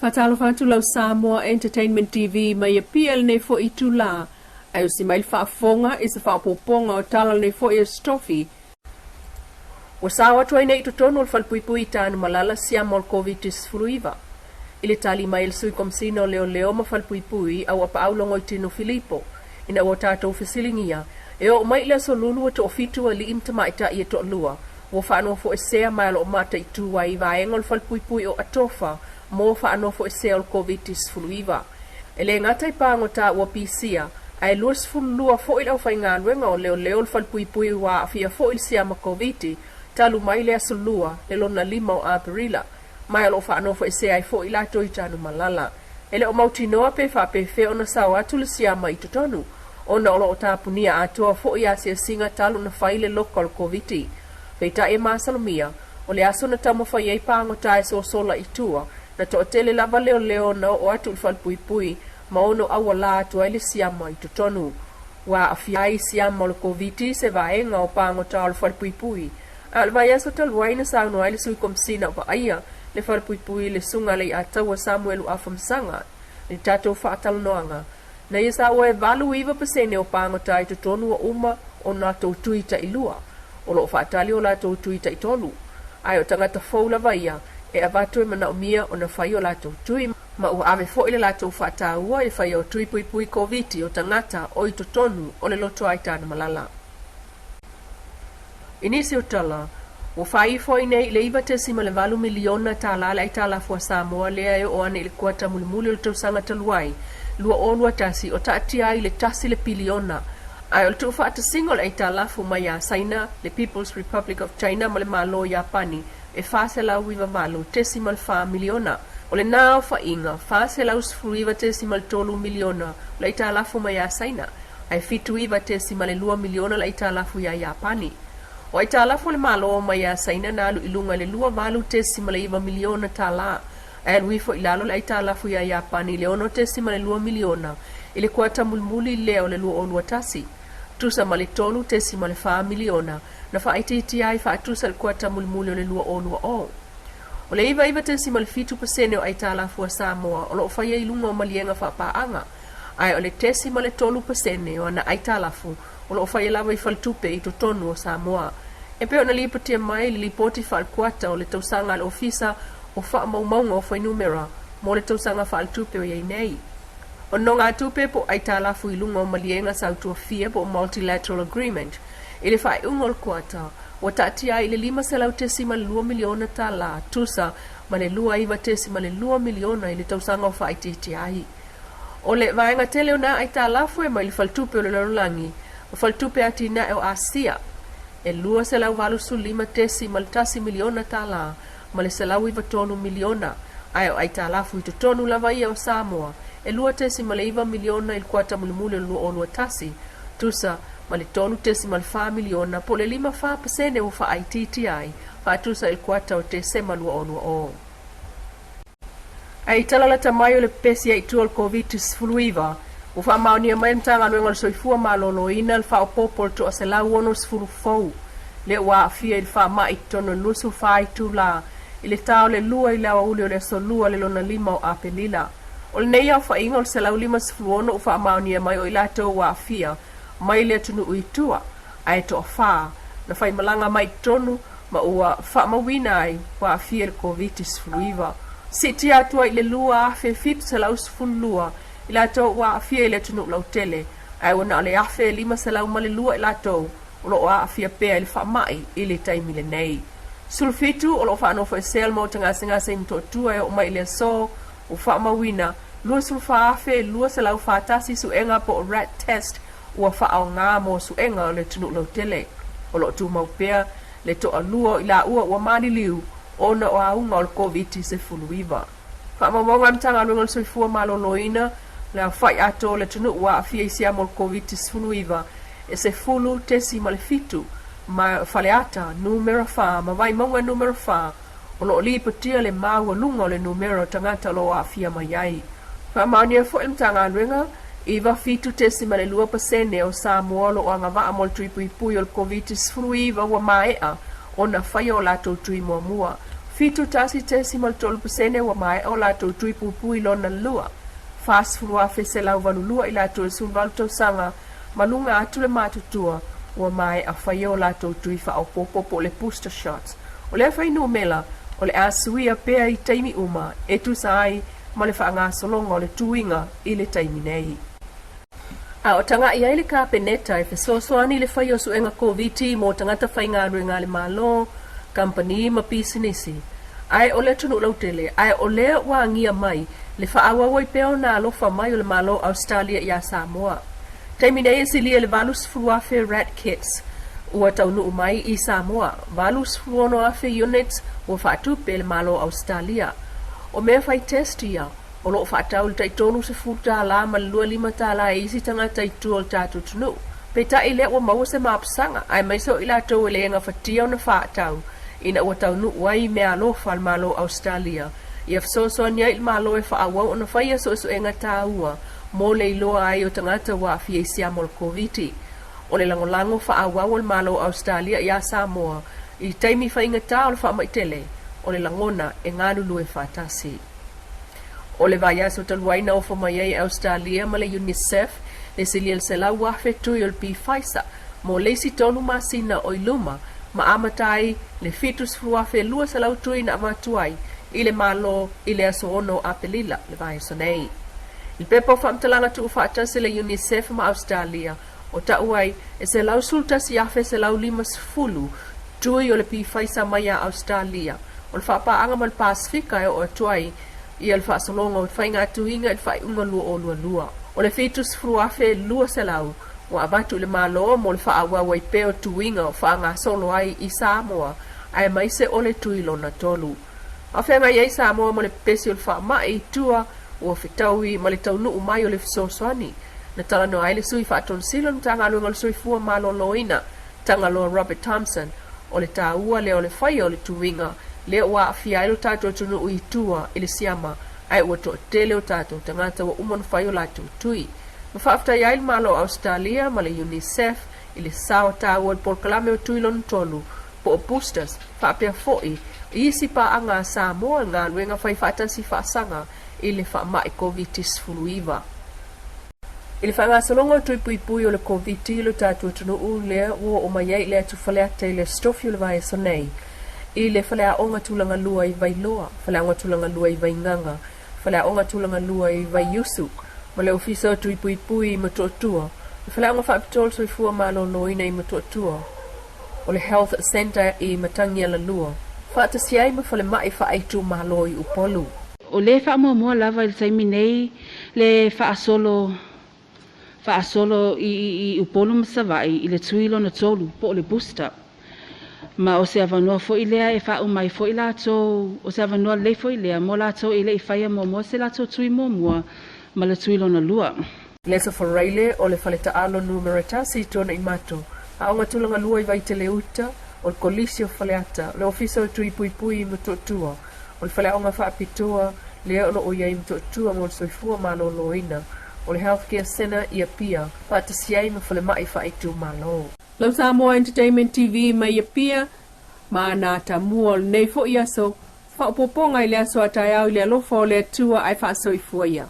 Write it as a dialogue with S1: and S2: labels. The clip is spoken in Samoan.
S1: Faatalofa atu lau Samoa Entertainment TV mai Apia i lenei foi itula, ae usi mai le faafofoga i se faaopoopoga o tala o lenei foi Aso Tofi. Ua sao atu ai nei i totonu o le falepuipui i Tanumalala siama o le Koviti-19. I le tali mai a le Sui Komesina o Leoleo ma Falepuipui Auapaau Logoitino Filipo, ina ua tatou fesiligia e oo mai i le Aso Lulu ua toafitu alii ma tamaitai e toalua ua faanofoesea ma o lo o mataitu ai i vaega o le falepuipui o Atofa mo faanofoesea o le Koviti-19. E le gata i pagota ua pisia, ae 22 foi le aufaigaluega o leoleo o le falepuipui ua aafia foi i le siama Koviti talu mai le Aso Lua le lona lima o Aperila, ma o lo o faanofoesea ai foi latou i Tanumalala. E le o mautinoa pe faapefea ona sao atu le siama i totonu, ona o lo o tapunia atoa foi asiasiga talu ona fai le loka o le Koviti. Peitai e masalomia, o le aso na taumafai ai pagota e sosola i tua, na toatele lava leoleo na oo atu i le falepuipui ma ono aualā atu ai le siama i totonu. Ua aafia ai siama o le Koviti se vaega o pagota o le falepuipui. A o le vaiaso talu ai na saunoa ai le Sui Komesina o Vaaia le Falepuipui le Susuga Leiataua Samuelu Afamasaga i le tatou faatalanoaga na ia saua e 89% o pagota i totonu ua uma ona latou tui tailua, o lo o faatali o latou tui taitolu, ae o tagata fou lava ia e avatu e manaomia ona fai o latou tui, ma ua ave foi le latou faataua i le faia o tui puipui Koviti o tagata o i totonu o le loto Aitanamalala. I nisi o tala, ua faaifo ai nei i le $9.8 miliona tālā le aitalafu a Samoa lea e oo ane i le kuata mulimuli o le tausaga talu ai, 2021, o taatia ai i le tasi le piliona. Ae o le tuufaatasiga o le aitalafu mai ia Saina, le People's Republic of China ma le Malo o Iapani e $498.4 miliona. O lena aofaiga, $419.3 miliona o le aitalafu mai ia Saina, ae 79.2 miliona le aitalafu iā Iapani. O aitalafu a le Malo mai iā Saina na alu i luga i le $28.9 miliona tālā, ae alu ifo i lalo le aitalafu iā Iapani i le $6.2 miliona i le kuata mulimuli lea o le 2021, tusa ma le $3.4 miliona na faaitiitia ai faatusa i le kuata mulimuli o le 2020. O le 99.7% o aitalafu a Samoa o lo o faia i luga o maliega faapaaga, ae o le 0.3% o ana aitalafu o lo o faia lava i faletupe i totonu o Samoa. E pei ona lipotia mai i le Lipoti Faale-Kuata o le Tausaga a le Ofisa o Faamaumauga o Fuainumera mo le tausaga faaletupe o i ai nei. O nogatupe po o aitalafu i luga o maliega sautuafia po o Multilateral Agreement i le faaiuga o le kuata ua taatia ai i le $500.2 miliona tala tusa ma le $29.2 miliona i le tausaga o faaitiitia ai. O le vaega tele o nā aitalafu e mai le Faletupe o le Lalolagi ma Faletupe Atinae o Asia, e $285.1 miliona tālā ma le $193 miliona, ae o aitalafu i totonu lava ia o Samoa e $2.9 miliona i le kuata mulimuli o le 2021, tusa ma le $3.4 miliona po o le 54% ua faaitiitia ai faatusa i le kuata o Tesema 2020. Ae i tala lata mai o le pepesi ai i tua o le Koviti-19, ua faamaonia mai e le Matagaluega o le Soifua Maloloina le faaopoopo o le toa 160 fou lea ua aafia i le faamai i totonu o le 24 itula i le ta o le lua i le aoauli o le aso Lua le lona lima o Aperila. O lenei aofaiga o le 156 ua faamaonia mai o i latou ua aafia mai le atunuu i tua, ae toafa na faimalaga mai i totonu ma ua faamauina ai ua aafia i le Koviti-19. Siitia atu ai i le 2,712 i latou ua aafia i le atunuu lautele, ae ua na o le 1,502 i latou o lo o aafia pea i le faamai i le taimi lenei. 17 o lo o faanofoesea le Maota Gasegase i Motootua e oo mai i le aso ua faamauina 24,241 suega po o rat test ua faaaoga mo suega o le atunuu lautele. O lo o tumau pea le toalua o i laua ua maliliu ona o auga o le Koviti-19. Faamaumauga a le Matagaluega o le Soifua Maloloina, le aofai atoa o le atunuu ua aafia i siama o le Koviti-19 e 10.7 ma Faleata numera 4 ma Vaimauga numera 4 o lo o lipotia le maualuga o le numera o tagata o lo o aafia mai ai. Faamaonia foi le Matagaluega, 97.2% o Samoa o lo o agavaa mo le tui puipui o le Koviti-19 ua maea ona faia o latou tui muamua. 71.3 pasene ua maea o latou tui puipui lona lua. 40,182 i latou e 18 tausaga ma luga atu le matutua ua maea faia o latou tui faaopoopo po o le booster shots. O lea fuainumera o le a suia pea i taimi uma e tusa ai ma le faagasologa o le tuiga i le taimi nei. A o taga'i ai le Kapeneta e fesoasoani i le faia o suega Koviti mo tagata faigaluega a le Malo, kamupani ma pisinisi, ae o le atunuu lautele, ae o lea ua agia mai le faaauau ai pea ona alofa mai o le Malo o Ausetalia iā Samoa. Taimi nei e silia i le 80,000 rat kits ua taunuu mai i Samoa, 86,000 units ua faatupe e le Malo o Ausetalia. O mea fai test ia, o lo o faatau i le tai $30 ma le $25 e isi tagata i tua o le tatou atunuu. Peitai lea ua maua se mapusaga, aemaise o i latou e le gafatia ona faatau ina ua taunuu ai meaalofa a le Malo o Ausetalia ia fesoasoani ai i le Malo e faaauau ona faia suesuega taua mo le iloa ai o tagata ua aafia i siama o le Koviti. O le lagolago faaauau a le Malo o Ausetalia iā Samoa i taimi faigata o le faamai tele, o le lagona e galulue faatasi. O le vaiaso talu ai na ofo mai ai e Ausetalia ma le UNICEF le silia i le 100,000 tui o le Pfizer mo le isi tolu masina o i luma ma amata ai le 70,200 tui na avatu ai i le Malo i le aso 6 o Apelila le vaiaso nei. I le pepa o faamatalaga tuufaatasi a le UNICEF ma Ausetalia, o ta'u ai e 111,150 tui o le Pfizer mai iā Ausetalia, o le faapaaga ma le Pasefika e oo atu ai ia le faasologa o faiga tuiga i le faaiuga 2022. O le 70,200 ua avatu i le Malo mo le faaauau ai pea o tuiga o faagasolo ai i Samoa aemaise o le tui lona tolu. A o feagai ai Samoa ma le pepesi o le faamai i tua ua fetaui ma le taunuu mai o le fesoasoani. Na talanoa ai le Sui Faatonesili o le Matagaluega o le Soifua Maloloina, Tagaloa Robert Thompson, o le taua lea o le faia o le tuiga lea ua aafia ai lo tatou atunuu i tua i le siama ae ua toatele o tatou tagata ua uma ona fai o latou tui. Ma faafetai ai le Malo o Ausetalia ma le UNICEF i le sao taua i le polokalame o tui lona tolu po o boosters faapea foi i isi paaga a Samoa i le galuega fai faatasi faasaga i le faamai Koviti-19. I le faagasologa o tui puipui o le Koviti i lo tatou atunuu lea ua oo mai ai i le atu Faleata i le Aso Tofi o le vaiaso nei, i le Faleaoga Tulaga Lua i Vailoa, Faleaoga Tulaga Lua i Vaigaga, Faleaoga Tulaga Lua i Vaiusu, ma le Ofisa o Tui Puipui i Motootua, le Faleaoga Faapitoa o le Soifua Maloloina i Motootua, o le Health Centre i Matagialalua, faatasi ai ma Falemai Faaitumalo i Upolu.
S2: O lea e faamuamua lava i le taimi nei le faasolo faasolo i i Upolu ma Savaii i le tui lona tolu po o le booster. Ma o se avanoa foi lea e faauma ai foi latou, o se avanoa lelei foi lea mo latou e le i faia muamua se latou tui muamua ma le tui lona lua.
S1: Le Aso Faraile o le Fale Taalo Numera tasi i Tuanaimato, Aoga Tulaga Lua i Vaitele Uta, o le Kolisi o Faleata, o le Ofisa o Tui Puipui i Motootua, o le Faleaoga Faapitoa lea o lo o i ai i Motootua mo le Soifua Maloloina, o le Health Care Centre i Apia, faatasi ai ma Falemai Faaitumalo. Lau Samoa Entertainment TV mai Apia, ma ana atamua o lenei foi aso, faaopoopoga i le aso a taeao i le alofa o le Atua ae faasoifua ia.